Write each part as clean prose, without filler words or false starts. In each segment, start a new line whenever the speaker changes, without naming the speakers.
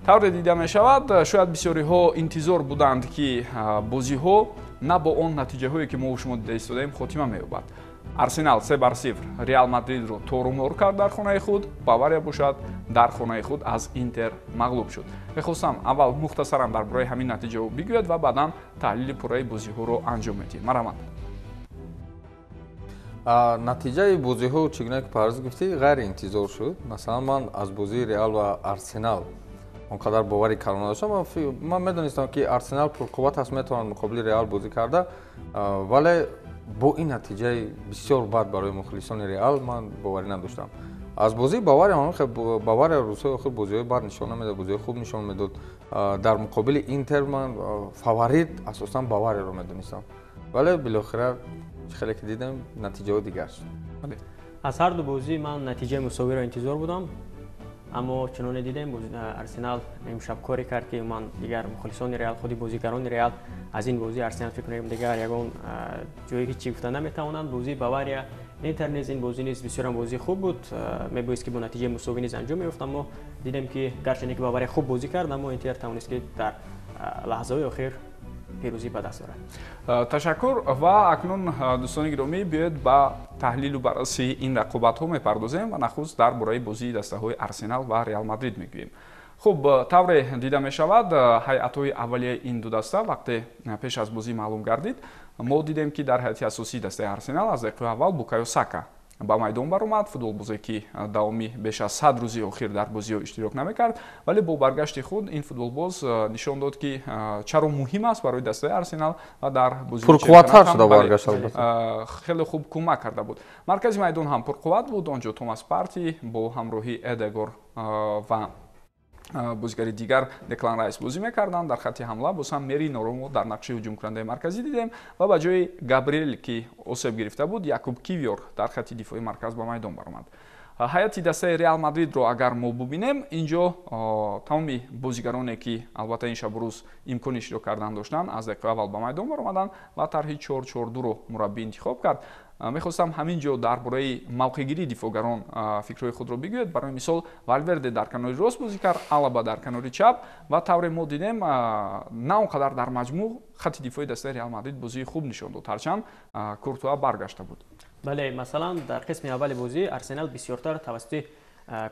Тавре дида мешавад, шояд бисёриҳо интизор буданд, ки бозиҳо на бо он натиҷаҳое, ки мо шумо дида истодаем, хотима меёбад. Арсенал 3-0 Реал Мадридро торумор кард дар хонаи худ, Бавария бошад, дар хонаи худ аз Интер мағлуб шуд. Мехостам, аввал мухтасаран дар бораи ҳамин натиҷаҳо бигӯяд ва баъдан таҳлили пурраи бозиҳоро анҷом медиҳем. Марҳамат.
Натиҷаи бозиҳо, чӣ гуна ки Парвиз гуфтӣ, ғайриинтизор шуд. Масалан, ман аз бозии Реал ва Арсенал он қадар бовари калон надоштам. Ман медонистам, ки Арсенал пурқувват аст, метавонад муқобили Реал бозӣ карда, вале бо ин натиҷаи бисёр бад барои мухлисони Реал ман боварӣ надоштам. Аз бозии Бавария, Бавария рӯзҳои охир бозиҳои бад нишон намедод, бозиҳои хуб нишон медод. Дар муқобили Интер ман фаворит асосан Баварияро медонистам, вале билохира, хеле ки дидем, натиҷаҳо дигар шуд.
Аз ҳар ду бозӣ ман натиҷаи мусовиро интизор будам, аммо чуноне дидем, Арсенал имшаб коре кард, ки ман дигар мухлисони Реал, худи бозигарони Реал аз ин бозии Арсенал фикр мекунам, дигар ягон ҷое ҳеҷ чӣ гуфта наметавонанд. Бозии Бавария Интер низ, ин бозӣ низ бисёрам бозии хуб буд, мебоист, ки бо натиҷаи мусовӣ низ анҷом меёфт, аммо дидем, ки гарчанде ки Бавария хуб бозӣ кард, аммо Интер тавонист, ки дар лаҳзаҳои охир пирӯзӣ ба даст орад.
Ташаккур. Ва акнун, дӯстони гиромӣ, биёед, ба таҳлилу баррасии ин рақобатҳо мепардозем ва нахуст дар бораи бозии дастаҳои Арсенал ва Реал Мадрид мегӯем. Хуб, тавре дида мешавад, ҳайатҳои аввалияи ин ду даста вақте пеш аз бозӣ маълум гардид, мо дидем, ки дар ҳайати асосии дастаи Арсенал аз дақиқаи аввал Букайо Сака ба майдон баромад, футболбозе, ки давоми беш аз 100 рӯзи охир дар бозиҳо иштирок намекард, вале бо баргашти худ ин футболбоз нишон дод, ки чаро муҳим аст барои дастаи Арсенал ва дар
пурқувваттар шуда баргашт.
Хеле хуб кӯмак карда буд. Маркази майдон ҳам пурқувват буд. Он ҷо Томас Парти бо ҳамроҳии Эдегор ва бозигари дигар Деклан Райс бозӣ мекарданд. Дар хатти ҳамла боз ҳам Мериноро мо дар нақши ҳуҷумкунандаи марказӣ дидем ва ба ҷои Габриэл, ки осеб гирифта буд, Якуб Кивиор дар хатти дифои марказ ба майдон баромад. Ҳайати дастаи Реал Мадридро агар мо бубинем, инҷо тамоми бозигароне, ки албатта ин шабу рӯз имкони иштирок кардан доштанд, аз дақиқаи аввал ба майдон баромаданд ва тарҳи 4-4-2-ро мураббӣ интихоб кард. Мехостам ҳамин ҷо дар бораи мавқеъгирии дифоъгарон фикрҳои худро бигӯед. Барои мисол, Валверде дар канори рост бозӣ кард, Алаба дар канори чап ва тавре мо дидем, на он қадар дар маҷмӯъ хатти дифои дастаи Реал Мадрид бозии хуб нишон дод, ҳарчанд Куртуа баргашта буд.
Бале, масалан, дар қисми аввали бозӣ Арсенал бисёртар тавассути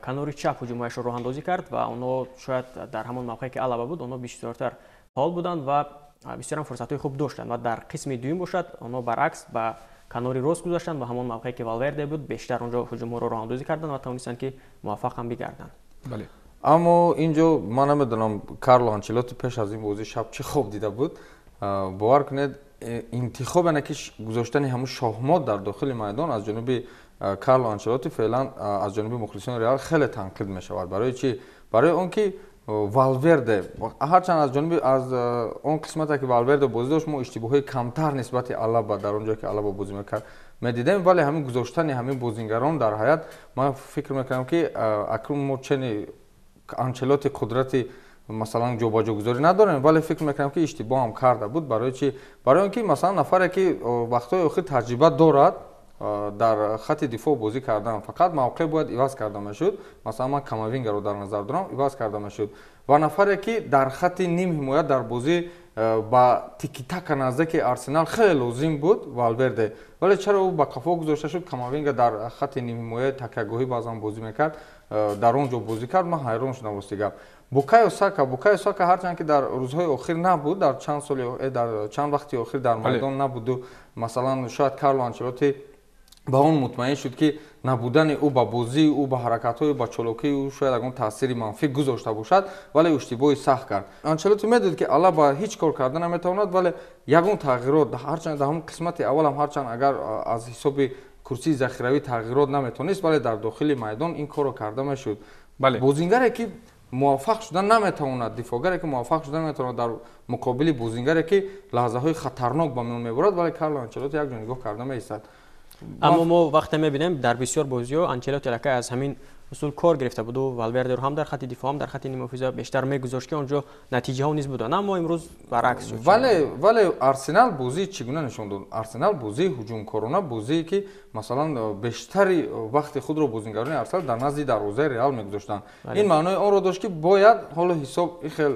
канори чап ҳуҷумҳояшро роҳандозӣ кард ва онҳо шояд дар ҳамон мавқее, ки Алаба буд, онҳо бисёртар фаъол буданд ва бисёрам фурсатҳои хуб доштанд. Ва дар қисми дуюм бошад, онҳо баръакс ба канори рост гузаштанд ва ҳамон мавқее, ки Валверде буд, бештар онҷо ҳуҷумҳоро роҳандозӣ карданд ва тавонистанд, ки муваффақ ҳам бигарданд.
Аммо ин ҷо ман намедонам, Карло Анчелоти пеш аз ин бозӣ шаб чӣ хоб дида буд. Бовар кунед, интихоб, яъне ки гузоштани ҳамун шоҳмот дар дохили майдон аз ҷониби Карло Анчелоти феълан аз ҷониби мухлисони Реал хеле танқид мешавад. Барои чӣ? Барои он ки Валверде ҳарчанд аз ҷониби аз он қисмате, ки Валверде бозӣ дошт, мо иштибоҳҳои камтар нисбати Алаба, дар он ҷое ки Алаба бозӣ мекард, медидем, вале ҳамин гузоштани ҳамин бозингарон дар ҳаят, ман фикр мекунам, ки акнун мо чени Анчелоти қудрати, масалан, ҷобаҷогузорӣ надорем, вале фикр мекунам, ки иштибоҳ ҳам карда буд. Барои чӣ? Барои он ки, масалан, нафаре, ки вақтҳои охир таҷриба дорад дар хатти дифоъ бозӣ кардан, фақат мавқеъ бояд иваз карда мешуд. Масалан, ман Камавингаро дар назар дорам, иваз карда мешуд. Ва нафаре, ки дар хатти ним ҳимоят дар бозӣ ба тикитака наздики Арсенал хеле лозим буд, Валверде, вале чаро ӯ ба қафо гузошта шуд? Камавинга дар хатти нимҳимояи такягоҳӣ баъзан бозӣ мекард, дар он ҷо бозӣ кард. Ман ҳайрон шудам, рости гап. Букайо Сака ҳарчанд ки дар рӯзҳои охир набуд, дар чанд соли, дар чанд вақти охир дар майдон набуду, масалан, шояд Карло Анчелоти ба он мутмаин шуд, ки набудани ӯ ба бозии ӯ, ба ҳаракатҳои, ба чолокии ӯ шояд ягон таъсири манфӣ гузошта бошад, вале иштибоҳи сахт кард. Анчелоти медид, ки Алаба ҳеҷ кор карда наметавонад, вале ягон тағйирот, ҳарчанд дар ҳамон қисмати аввалам, ҳарчанд агар аз ҳисоби курсии захиравӣ тағйирот наметавонист, вале дар дохили майдон ин корро карда мешуд. Бозингаре, ки муваффақ шуда наметавонад, дифоъгаре, ки муваффақ шуда наметавонад дар муқобили бозингаре, ки лаҳзаҳои хатарнок ба миён мебарад, вале Карло Анчелоти як ҷо нигоҳ карда меистад.
Аммо мо вақте мебинем, дар бисёр бозиҳо Анчелоти аллакай аз ҳамин усул кор гирифта буд. Ӯ Валвердеро ҳам дар хати дифоъ, ҳам дар хати нимҳофиза бештар мегузошт, ки он ҷо натиҷаҳо низ буданд, аммо имрӯз баръакс шуд.
Вале Арсенал бозии чӣ гуна нишон дод? Арсенал бозии ҳуҷумкорона, бозие ки масалан бештари вақти худро бозингарони Арсенал дар назди дарвозаи Реал мегузоштанд. Ин маънои онро дошт, ки бояд ҳоло ҳисоб хел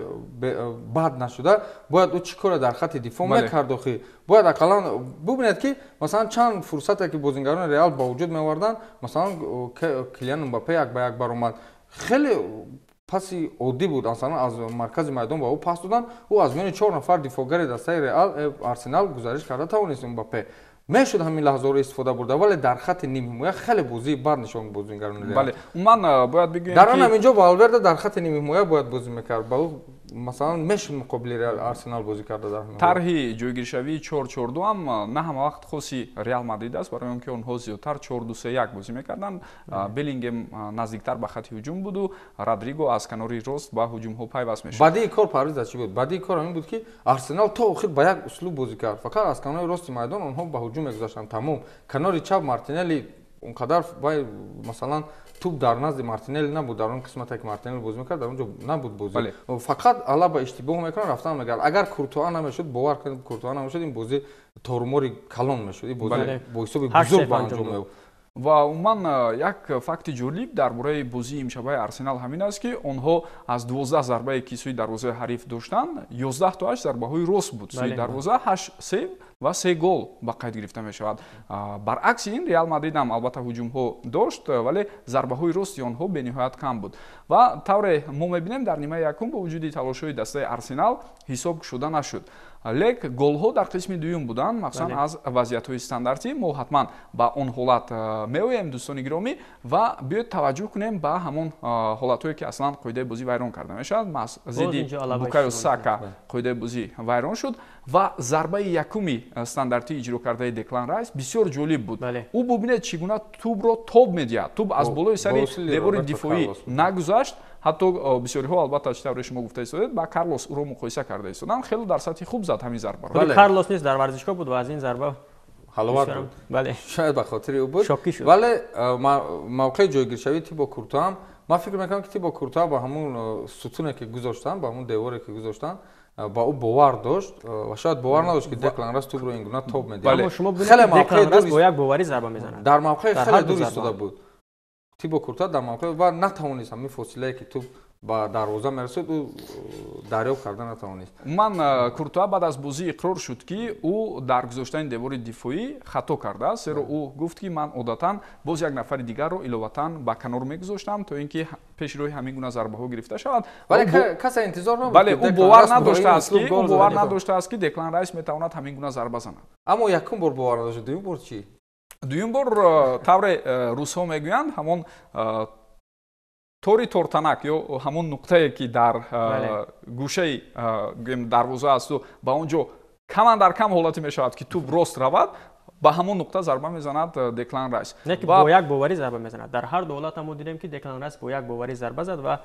бад нашуда, бояд ӯ чӣ коре дар хати дифоъ мекард охи. Бояд ақаллан бубинед, ки масалан чанд фурсате ки бозингарони Реал ба вуҷуд меоварданд, масалан Килиан Мбаппе як ба як баромад. Хеле паси оддӣ буд, масалан аз маркази майдон ба ӯ пас доданд, ӯ аз миёни 4 нафар дифоъгари дастаи Реал Арсенал гузариш карда тавонист. Мбаппе мешуд ҳамин лаҳзаҳоро истифода бурда, вале дар хати нимҳимоя хеле бозии бад нишон бозингарони Реал.
Бале, умуман бояд бигӯем,
дар ҳамин ҷо Валверде дар хати нимҳимоя бояд бозӣ мекард, ба ӯ масалан мешуд муқобили Реал Арсенал бозӣ карда дар ҳамин.
Тарҳи ҷойгиршавии 4-4-2 ҳам на ҳама вақт хоси Реал Мадрид аст, барои он ки онҳо зиёдтар 4-2-3-1 бозӣ мекарданд. Беллингем наздиктар ба хати ҳуҷум буду Родриго аз канори рост ба ҳуҷумҳо пайваст мешуд.
Бадии кор Парвиз аз чӣ буд? Бадии кор ҳамин буд, ки Арсенал то охир ба як услуб бозӣ кард. Фақат аз канори рости майдон онҳо ба ҳуҷум мегузаштанд, тамом. Канори чап Мартинелли онқадар вай, масалан туп дар назди Мартинелли набуд, дар он қисмате ки Мартинелли бозӣ мекард, дар он ҷо набуд бозӣ. Фақат Алаба иштибоҳ мекунад, рафтан мегард. Агар Куртуа намешуд, бовар кунед, Куртуа намешуд, ин бозӣ тормори калон мешуд, ин бозӣ бо ҳисоби бузург ба анҷом меёфт.
Ва умуман як факти ҷолиб дар бораи бозии имшабаи Арсенал ҳамин аст, ки онҳо аз 12 зарбае ки сӯи дарвозаи ҳариф доштанд, 11 тоаш зарбаҳои рост буд. Сӯи дарвоза 8 сейв ва 3 гол ба қайд гирифта мешавад. Баръакси ин Реал Мадрид ҳам албатта ҳуҷумҳо дошт, вале зарбаҳои рости онҳо бениҳоят кам буд. Ва тавре мо мебинем, дар нимаи якум бо вуҷуди талошҳои дастаи Арсенал ҳисоб кушода нашуд. Лек голҳо дар қисми дуюм буданд, махсусан аз вазъиятҳои стандартӣ. Мо ҳатман ба он ҳолат меоем, дӯстони гиромӣ, ва биёед таваҷҷӯҳ кунем ба ҳамон ҳолатҳое, ки аслан қоидаи бозӣ вайрон карда мешавад. Маҳз зидди Букайо Сака қоидаи бозӣ вайрон шуд ва зарбаи якуми стандартӣ иҷро кардаи Деклан Райс бисёр ҷолиб буд. Ӯ бубинед, чӣ гуна тӯбро тоб медиҳад. Тӯб аз болои сари девори дифоӣ нагузашт. Ҳатто бисёриҳо, албатта, чӣ тавре шумо гуфта истодед, ба Карлос ӯро муқоиса карда истоданд. Хеле дар сатҳи хуб зад ҳамин зарбаро.
Худи Карлос низ дар варзишгоҳ буд ва аз ин зарба
ҳаловат буд. Шояд ба хотири ӯ буд.
Шокӣ шуд.
Вале мавқеи ҷойгиршавии Тибо Куртуа ҳам, ман фикр мекунам, ки Тибо Куртуа ба ҳамун сутуне ки гузоштанд, ба ҳамун деворе ки гузоштанд, ба ӯ бовар дошт ва шояд бовар надошт, ки Деклан Райс тӯбро ин гуна тоб медиҳад.
Аммо шумо бинед, Деклан Райс бо як боварӣ зарба мезанад.
Дар мавқеи хеле дур истода буд. Тибо Куртуа дар мавқеи ва натавонист ҳамин фосилае ки тӯб ба дарвоза мерасид, ӯ дарёфт карда натавонист.
Умуман Куртуа баъд аз бозӣ иқрор шуд, ки ӯ дар гузоштани девори дифоӣ хато кардааст, зеро ӯ гуфт, ки ман одатан боз як нафари дигарро иловатан ба канор мегузоштам, то ин ки пеши роҳи ҳамин гуна зарбаҳо гирифта шавад.
Вале касе интизор набуд.
Бале, ӯ бовар надоштааст, ки Деклан Райс метавонад ҳамин гуна зарба занад.
Аммо якум бор бовар надошт, дуюм бор чӣ?
Дуюм бор тавре русҳо мегӯянд, ҳамон тори тортанак ё ҳамон нуқтае, ки дар гӯшаи гӯем дарвоза асту ба он ҷо каман дар кам ҳолате мешавад, ки тӯб рост равад, ба ҳамон нуқта зарба мезанад Деклан Райс.
Не ки бо як боварӣ зарба мезанад. Дар ҳар ду ҳолат мо дидем, ки Деклан Райс бо як боварӣ зарба зад ва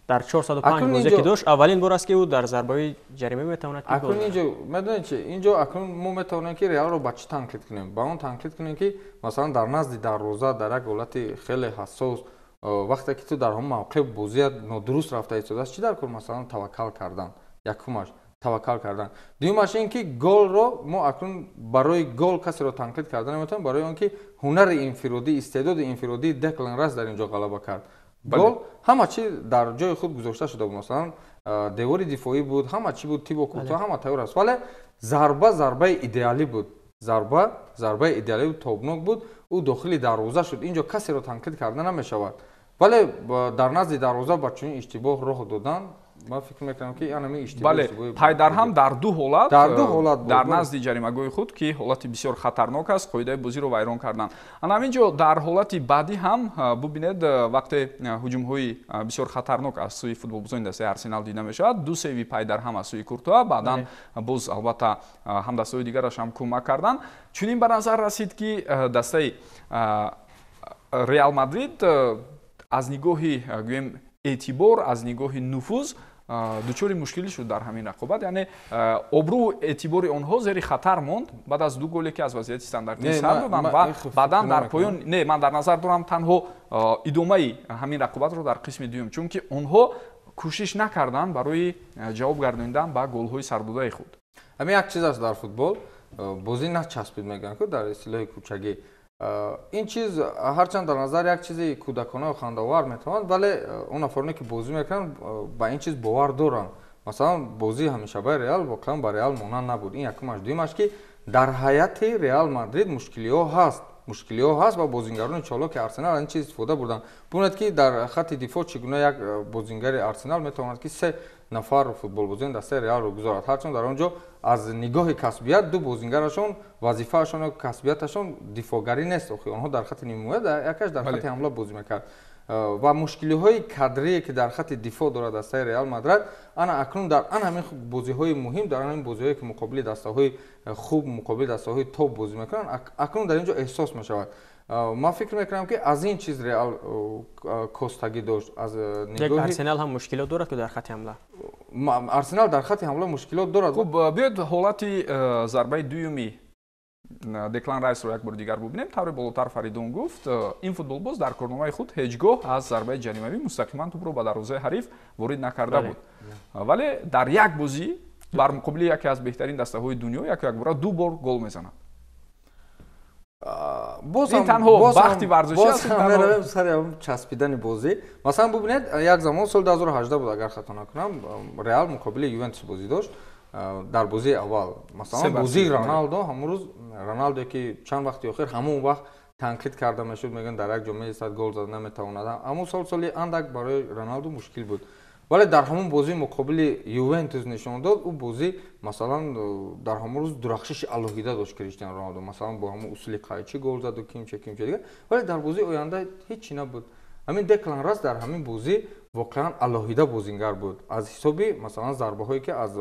дар 405 бозие ки дошт, аввалин бор аст, ки ӯ дар зарбаҳои ҷарима метавонад.
Акнун инҷо медонед чи? Инҷо акнун мо метавонем, ки Реалро ба чӣ танқид кунем? Ба он танқид кунем, ки масалан дар назди дарвоза дар як ҳолати хеле ҳассос, вақте ки ту дар ҳамон мавқеъ бозият нодуруст рафта истодааст, чӣ дар кор масалан таваккал кардан? Якумаш таваккал кардан. Дуюмаш ин ки голро мо акнун барои гол касеро танқид карда наметавонем, барои он ки ҳунари инфиродӣ, истеъдоди инфиродии Деклан Райс дар ин ҷо ғалаба кард. Гол ҳама чи дар ҷои худ гузошта шуда буд, масалан девори дифоӣ буд, ҳама чи буд, Тибо Куртуа ҳама тайёр аст, вале зарба зарбаи идеалӣ буд. Зарба зарбаи идеалӣ буд, тобнок буд, ӯ дохили дарвоза шуд. Инҷо касеро танқид карда намешавад. Вале дар назди дарвоза ба чунин иштибоҳ роҳ додан, ман фикр мекунам, ки ҳамин иштибоҳ
бале, пайдарҳам дар ду ҳолат,
дар ду ҳолат
дар назди ҷаримагоҳи худ, ки ҳолати бисёр хатарнок аст, қоидаи бозиро вайрон кардан. Ана ҳамин ҷо дар ҳолати баъдӣ ҳам бубинед, вақте ҳуҷумҳои бисёр хатарнок аз сӯи футболбозони дастаи Арсенал дида мешавад, ду сейви пайдарҳам аз сӯи Куртуа, баъдан боз албатта ҳамдастаҳои дигараш ҳам кӯмак карданд. Чунин ба назар расид, ки дастаи Реал Мадрид аз нигоҳи гӯем эътибор, аз нигоҳи нуфуз Дучори мушкилӣ шуд дар ҳамин рақобат, яъне обрӯ эътибори онҳо зери хатар монд баъд аз ду голе, ки аз вазъияти стандартӣ сар доданд ва баъдан дар поён. Не, ман дар назар дорам танҳо идомаи ҳамин рақобатро дар қисми дуюм, чунки онҳо кӯшиш накарданд барои ҷавоб гардонидан ба голҳои сардодаи худ.
Ҳамин як чиз аст, дар футбол бозӣ начаспид мегӯянд ку дар истилоҳи кӯчагӣ. Ин чиз ҳарчанд дар назар як чизи кӯдаконаю хандаовар метавонад, вале он нафароне, ки бозӣ мекунанд, ба ин чиз бовар доранд. Масалан, бозии ҳамешабаи Реал воқеан ба Реал монанд набуд. Ин якумаш. Дуюмаш, ки дар ҳайати Реал Мадрид мушкилиҳо ҳаст, мушкилиҳо ҳаст ва бозингарони чолоки Арсенал аз ин чиз истифода бурданд. Бубинед, ки дар хатти дифоъ чӣ гуна як бозингари Арсенал метавонад, ки се нафар футболбозони дастаи Реалро гузорад, ҳарчанд дар он ҷо аз нигоҳи касбият ду бозингарашон вазифаашон ё касбияташон дифоъгарӣ нест. Охи онҳо дар хатти нимҳимоя, якаш дар хатти ҳамла бозӣ мекард. Ва мушкилиҳои кадрие, ки дар хатти дифоъ дорад дастаи Реал Мадрид, ана акнун дар ан ҳамин бозиҳои муҳим, дар ҳамин бозиҳое, ки муқобили дастаҳои хуб, муқобили дастаҳои топ бозӣ мекунанд, акнун дар ин ҷо эҳсос мешавад. Ман фикр мекунам, ки аз ин чиз Реал костагӣ дошт. Аз
нигоҳи Арсенал ҳам мушкилот дорад, ки дар хатти ҳамла.
Арсенал дар хатти ҳамла мушкилот дорад.
Хуб, биёед ҳолати зарбаи дуюми Деклан Райсро як бори дигар бубинем. Тавре болотар Фаридун гуфт, ин футболбоз дар корномаи худ ҳеҷ гоҳ аз зарбаи ҷаримавӣ мустақиман тӯбро ба дарвозаи ҳариф ворид накарда буд, вале дар як бозӣ бар муқобили яке аз беҳтарин дастаҳои дунё яку якбора ду бор гол мезанад. Ин танҳо бахти варзишӣ аст?
Меравем сари часпидани бозӣ. Масалан, бубинед, як замон, соли 2018 буд, агар хато накунам, Реал муқобили Ювентус бозӣ дошт. Дар бозии аввал, масалан, бозии Роналдо, ҳамон рӯз Роналдо, ки чанд вақти охир ҳамон вақт танқид карда мешуд, мегӯянд, дар як ҷо меистад, гол зада наметавонад. Ҳамон сол соли андак барои Роналдо мушкил буд, вале дар ҳамон бозӣ муқобили Ювентус нишон дод. Ӯ бозӣ, масалан, дар ҳамон рӯз дурахшиши алоҳида дошт Криштиану Роналдо. Масалан, бо ҳамон усули қайчӣ гол заду кимче, кимче дигар, вале дар бозии оянда ҳеҷ чӣ набуд. Ҳамин Деклан Райс дар ҳамин бозӣ воқеан алоҳида бозингар буд, аз ҳисоби, масалан, зарбаҳое, ки аз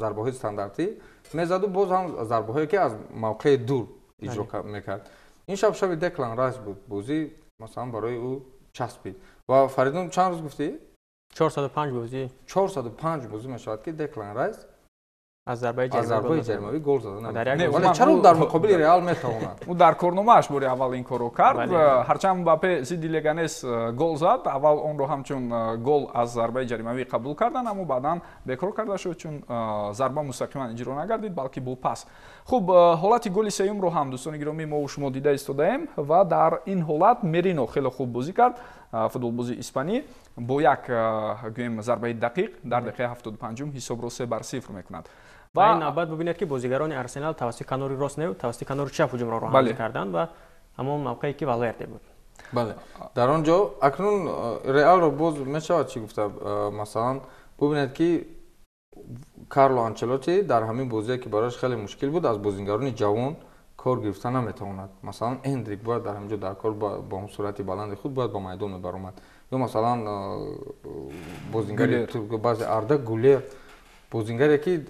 зарбаҳои стандартӣ мезаду, боз ҳам зарбаҳое, ки аз мавқеи дур иҷро мекард. Ин шаб шаби Деклан Райс буд. Бозӣ, масалан, барои ӯ часпид. Ва Фаридун, чанд рӯз гуфтӣ?
405 бозӣ.
405 бозӣ мешавад, ки Деклан Райс
аз зарбаи
ҷаримавӣ гол зада наметавонад. Вале чаро дар муқобили Реал метавонад?
Ӯ дар корномааш бори аввал ин корро кард. Ҳарчанд Мбаппе зидди Леганес гол зад, аввал онро ҳамчун гол аз зарбаи ҷаримавӣ қабул карданд, аммо баъдан бекор карда шуд, чун зарба мустақиман иҷро нагардид, балки бо пас. Хуб, ҳолати голи сеюмро ҳам, дӯстони гиромӣ, мо шумо дида истодаем ва дар ин ҳолат Мерино хеле хуб бозӣ кард. Футболбози испанӣ бо як, гӯем, зарбаи дақиқ дар дақиқаи 75-ум ҳисобро 3-0 мекунад.
Ва ин навбат бубинед, ки бозигарони Арсенал тавассути канори рост не, тавассути канори чап ҳуҷумро роҳандозӣ карданд ва ҳамон мавқее, ки Валверде буд.
Бале, дар он ҷо акнун Реалро боз мешавад чӣ гуфта? Масалан, бубинед, ки Карло Анчелоти дар ҳамин бозие, ки барояш хеле мушкил буд, аз бозингарони ҷавон кор гирифта наметавонад. Масалан, Эндрик бояд дар ҳамин ҷо дар кор бо ҳамон суръати баланди худ бояд ба майдон мебаромад ё, масалан, бозингари баъзе Арда Гулер, бозингаре, ки,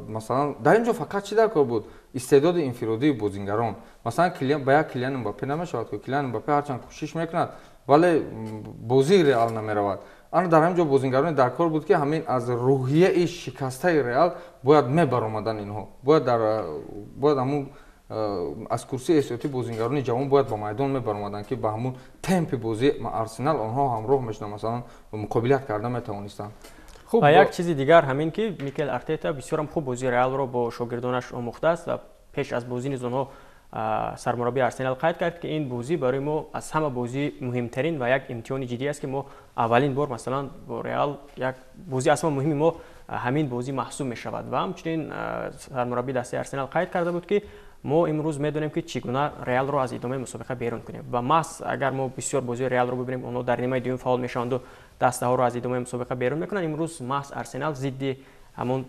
масалан, дар ин ҷо фақат чӣ дар кор буд? Истеъдоди инфиродии бозингарон. Масалан, ба як Килиан Мбаппе намешавад, ки Килиан Мбаппе ҳарчанд кӯшиш мекунад, вале бозии Реал намеравад. Ана дар ҳамин ҷо бозингароне дар кор буд, ки ҳамин аз рӯҳияи шикастаи Реал бояд мебаромаданд. Инҳо бояд дар бояд ҳамун аз курсии эҳтиётӣ бозингарони ҷавон бояд ба майдон мебаромаданд, ки ба ҳамун темпи бозии Арсенал онҳо ҳамроҳ мешуданд, масалан, муқобилият карда метавонистанд.
Ва як чизи дигар ҳамин, ки Микел Артета бисёрам хуб бозии Реалро бо шогирдонаш омӯхтааст ва пеш аз бозӣ низ онҳо сармураббии Арсенал қайд кард, ки ин бозӣ барои мо аз ҳама бозӣ муҳимтарин ва як имтиҳони ҷиддӣ аст, ки мо аввалин бор, масалан, бо Реал як бозӣ аз ҳама муҳими мо ҳамин бозӣ маҳсуб мешавад. Ва ҳамчунин сармураббии дастаи Арсенал қайд карда буд, ки мо имрӯз медонем, ки чӣ гуна Реалро аз идомаи мусобиқа берун кунем. Ва маҳз агар мо бисёр бозии Реалро бибинем, онҳо дар нимаи дуюм фаъол мешаванду дастаҳоро аз идомаи мусобиқа берун мекунанд. Имрӯз маҳз Арсенал зидди ҳамон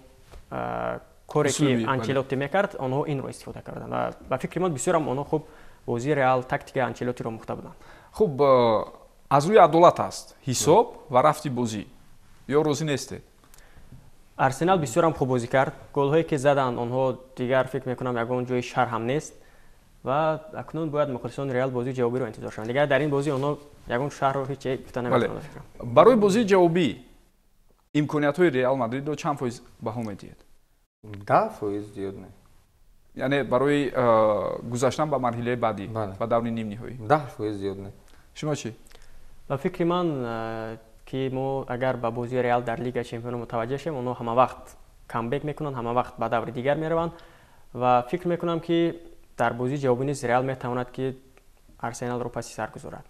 коре, ки Анчелотти мекард, онҳо инро истифода карданд ва ба фикри ман бисёрам онҳо хуб бозии Реал, тактикаи Анчелоттиро омӯхта буданд.
Хуб, аз рӯи адолат аст ҳисоб ва рафти бозӣ ё розӣ нестед?
Арсенал бисёрам хуб бозӣ кард. Голҳое, ки заданд онҳо, дигар фикр мекунам, ягон ҷои шарҳ ҳам нест ва акнун бояд мухлисони Реал бозии ҷавобиро интизор шаванд. Дигар дар ин бозӣ онҳо ягон шарҳро ҳеҷ гуфта наметавонанд.
Барои бозии ҷавобӣ Имкониятҳои Реал Мадридро чанд фоиз баҳо медиҳед?
10% зиёд не.
Яъне барои гузаштан ба марҳилаи баъдӣ, ба даври нимниҳоӣ.
10% зиёд не.
Шумо чӣ?
Ба фикри ман, ки мо агар ба бозии Реал дар Лигаи чемпионон мутаваҷҷеҳ шавем, онҳо ҳама вақт камбек мекунанд, ҳама вақт ба даври дигар мераванд ва фикр мекунам, ки дар бозии ҷавобӣ низ Реал метавонад, ки Арсеналро паси сар гузорад.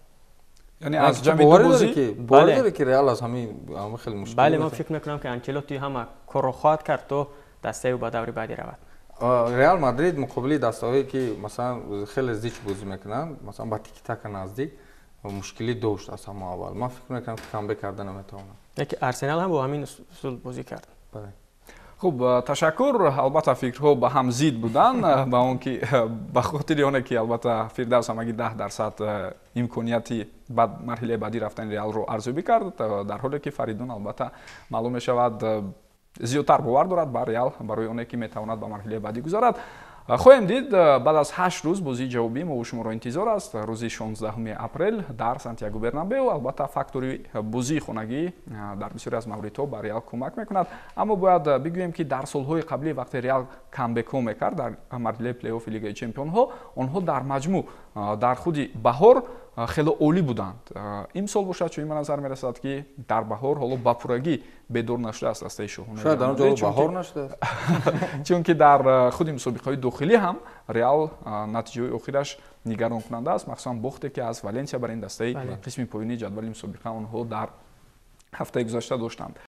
Яъне аз ҷамъи ду бозӣ
боварӣ дорӣ, ки Реал аз ҳамин хеле мушкил?
Бале, ман фикр мекунам, ки Анчелотти ҳама корро хоҳад кард, то дастаи ӯ ба даври баъдӣ равад.
Реал Мадрид муқобили дастаҳое, ки масалан хеле зич бозӣ мекунанд, масалан ба тики-така наздик, мушкилӣ дошт аз ҳамон аввал. Ман фикр мекунам, ки камбек карда наметавонад.
Яке Арсенал ҳам бо ҳамин усул бозӣ кард.
Бале.
Хуб, ташаккур. Албатта, фикрҳо ба ҳам зид буданд, ба он ки ба хотири оне ки албатта Фирдавс ҳамагӣ 10% имконияти ба марҳилаи баъдӣ рафтани Реалро арзёбӣ кард, дар ҳоле ки Фаридун, албатта, маълум мешавад, зиёдтар бовар дорад ба Реал барои оне ки метавонад ба марҳилаи баъдӣ гузарад. Хоҳем дид, баъд аз 8 рӯз бозии ҷавобӣ мо шуморо интизор аст, рӯзи 16 апрел дар Сантьяго Бернабеу. Албатта, фактори бозии хонагӣ дар бисёре аз мавридҳо ба Реал кӯмак мекунад, аммо бояд бигӯем, ки дар солҳои қаблӣ, вақте Реал камбекҳо мекард дар марҳилаи плейофи Лигаи чемпионҳо, онҳо дар маҷмӯъ дар худи баҳор хеле олӣ буданд. Имсол бошад, чунин ба назар мерасад, ки дар баҳор ҳоло ба пуррагӣ бедор нашудааст дастаи шоҳона.
Шояд дар он ҷо баҳор нашудааст.
Чунки дар худи мусобиқаҳои дохилӣ ҳам Реал натиҷаҳои охираш нигаронкунанда аст, махсусан бохте, ки аз Валенсия бар ин дастаи қисми поёнии ҷадвали мусобиқа онҳо дар ҳафтаи гузашта доштанд.